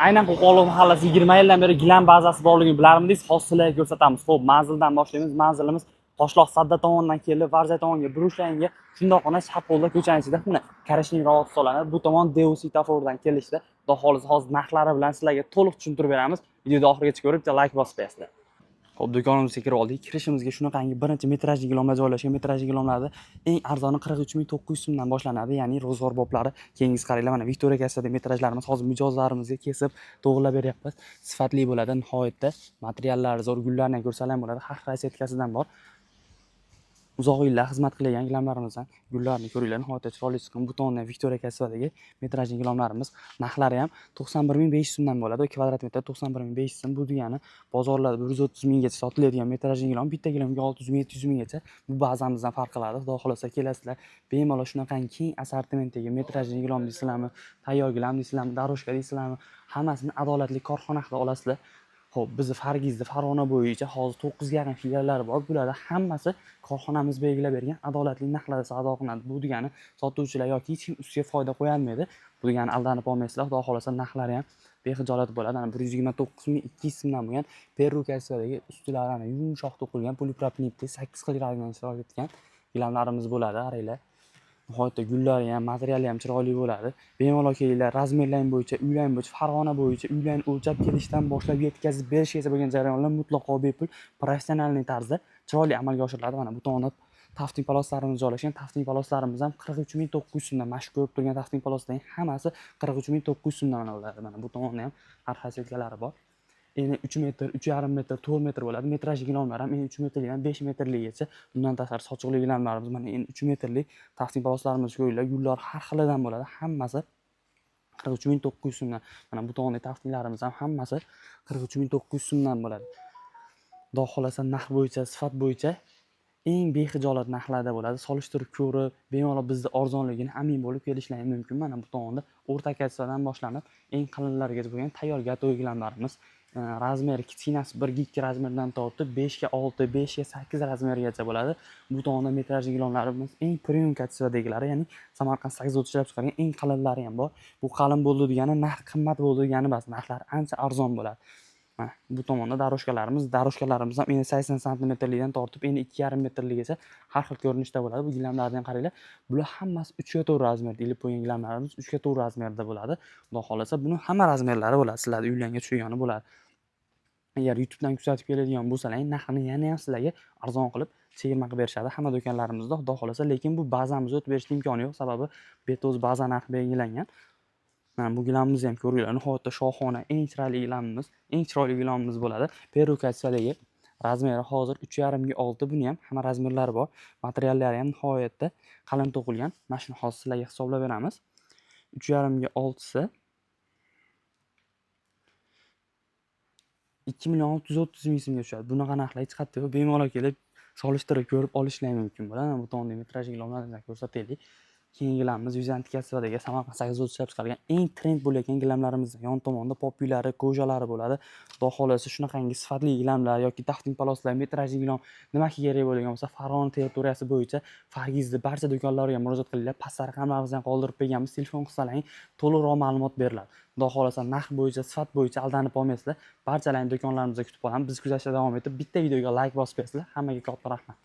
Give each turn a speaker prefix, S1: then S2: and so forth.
S1: Aynan Qo'qonlik mahallasi 20 yildan beri gilam bazasi borligini bilarmidingiz? Hozir sizlarga ko'rsatamiz. Xo'p, manzildan boshlaymiz. Manzilimiz Toshloq Sadda tomondan kelib, Varza tomonga burishlanga shundoqqina chap qo'lda ko'chani ichida mana Karishning ravot hisoblanadi. Bu tomon Deu svetofordan kelishda. Xudo xohlasa hozir narxlari bilan sizlarga to'liq tushuntirib beramiz. Videoni oxirigacha ko'rib, bitta like bosib qo'yasizlar. Xo'p, do'konimizga kirib oldik. Kirishimizga shunaqangi birinchi metrajli gilamlar joylashgan. Metrajli gilamlarda eng arzoni 43 900 so'mdan boshlanadi, ya'ni ro'zg'or boblari. Keyingisi qaranglar, mana Victoria kassada metrajlarimiz hozir mijozlarimizga kesib, to'g'rilab beryapmiz. Sifatli bo'ladi, nihoyatda materiallari zo'r, gullarni ham ko'rsalar ham bo'ladi. Har xil setkasidan bor. Uzoq yillar xizmat qilgan gilamlarimizdan gullarni ko'ringlar, nihoyatda chiroyli chiqqan. Bu tomondan Victoria kassadagi metrajli gilamlarimiz narxlari ham 91 500 so'mdan bo'ladi. Kvadrat metr 91 500 so'm. Bu degani bozorlarda 130 minggacha sotiladigan metrajli gilam bitta gilamga 600 ming, 700 minggacha bu bazamizdan farq qiladi. Xudo xohlasa kelasizlar, bemalol shunaqangi keng assortimentdagi metrajli gilam deysizlarmi, tayyor gilam deysizlarmi, дорожка deysizlarmi, hammasini adolatli korxona haqida olasizlar. Xo'p, bizni Fargizda Farg'ona bo'yicha hozir 9 ga yaqin filiallari bor. Bularda hammasi korxonamiz belgilab bergan adolatli narxlarda savdo qilinadi. Bu degani sotuvchilar yoki hech kim ustiga foyda qo'yolmaydi. Bu degani aldanib olmaysizlar. Xudo xohlasa narxlari ham bexijolat bo'ladi. Ana 129 200 so'mdan bo'lgan Peru kassadagi ustilari ana yumshoq to'qilgan polipropilenda 8 xil rangdan ishtirok etgan gilamlarimiz bo'ladi. Qaranglar. Nihoyatda gullari ham, materiali ham chiroyli bo'ladi. Bemalol kelinglar, razmerlar bo'yicha, uylar bo'yicha, Farg'ona bo'yicha uylarni o'lchab kelishdan boshlab yetkazib berishgacha bo'lgan jarayonlar mutlaqo bepul, professionalniy tarzda chiroyli amalga oshiriladi. Mana bu tomonda tafting paloslarimiz joylashgan. Tafting paloslarimiz ham 43 900 so'mdan. Mana shu ko'rib turgan tafting paloslarning hammasi 43 900 so'mdan bo'ladi. Mana bu tomonda ham har xil setkalari bor. Eni 3 metr, 3,5 metr, 4 metr bo'ladi. Metrajli gilamlar ham eni 3 metrlikdan 5 metrligacha. Bundan tashqari sochiqli gilamlarimiz, mana eni 3 metrlik tafting paloslarimiz ko'ringlar, gullar har xilidan bo'ladi. Hammasi 43 900 so'mdan. Mana bu tomondagi taftinglarimiz ham hammasi 43 900 so'mdan bo'ladi. Xudo xohlasa narx bo'yicha, sifat bo'yicha eng bexijolat narxlarda bo'ladi. Solishtirib ko'rib, bemalol bizni arzonligini amin bo'lib kelishlari mumkin. Mana bu tomonda o'rta качество dan boshlanib, eng qalinlarigacha bo'lgan tayyor готовый gilamlarimiz. Razmeri kichkinasi 1 ga 2 razmerdan tortib 5 ga 6, 5 ga 8 razmergacha bo'ladi. Bu tomonda metrajli gilamlarimiz eng premium качество dagilari, ya'ni Samarqand 830 ishlab chiqargan eng qalinlari ham bor. Bu qalin bo'ldi degani narx qimmat bo'ldi degani emas, narxlari ancha arzon bo'ladi. Mana bu tomonda дорожка larimiz, дорожка larimiz ham eni 80 santimetrlikdan tortib eni 2,5 metrligacha har xil ko'rinishda bo'ladi. Bu gilamlarni ham qaranglar. Bular hammasi 3 ga 4 razmerda ilib qo'ygan gilamlarimiz 3 ga 4 razmerda bo'ladi. Xudo xohlasa buni hamma razmerlari bo'ladi. Sizlarni uylarga tushagani bo'ladi. Agar YouTubedan kuzatib keladigan bo'lsalar, narxini yana ham sizlarga arzon qilib chegirma qilib berishadi hamma do'konlarimizda, xudo xohlasa. Lekin bu bazamizni o'tib berishni imkoni yo'q, sababi bu yerda o'zi baza narx belgilangan. Mana bu gilamimizni ham ko'ringlar, nihoyatda shohona, eng chiroyli gilamimiz, eng chiroyli gilamimiz bo'ladi. Peru качество dagi razmeri hozir 3,5 ga 6, buni ham hamma razmerlari bor. Materiallari ham nihoyatda qalin to'qilgan. Mana shuni hozir sizlarga hisoblab beramiz. 3,5 ga 6si 2 630 000 so'mga tushadi. Bunaqa narxlar hech qayerda yo'q. Bemalol kelib solishtirib ko'rib olishlari mumkin bo'ladi. Mana bu tomonda metraj gilamlarni ko'rsataylik. Keyingi gilamimiz Vizantiya качество dagi Samarqand 830 ishlab chiqargan eng trend bo'layotgan gilamlarimiz. Yon tomonda попы lari, кожа lari bo'ladi. Xudo xohlasa shunaqangi sifatli gilamlar yoki tafting paloslar, metrajli gilam nimaki kerak bo'lgan bo'lsa, Farg'ona territoriyasi bo'yicha Fargizni barcha do'konlariga murojaat qilinglar. Pastda raqamlarimizni ham qoldirib qo'yganmiz. Telefon qilsalaring to'liqroq ma'lumot beriladi. Xudo xohlasa narx bo'yicha, sifat bo'yicha aldanib qolmaysizlar. Barchalaringni do'konlarimizda kutib qolamiz. Bizni kuzatishda davom etib, bitta videoga like bosib qo'yasizlar. Hammaga katta rahmat.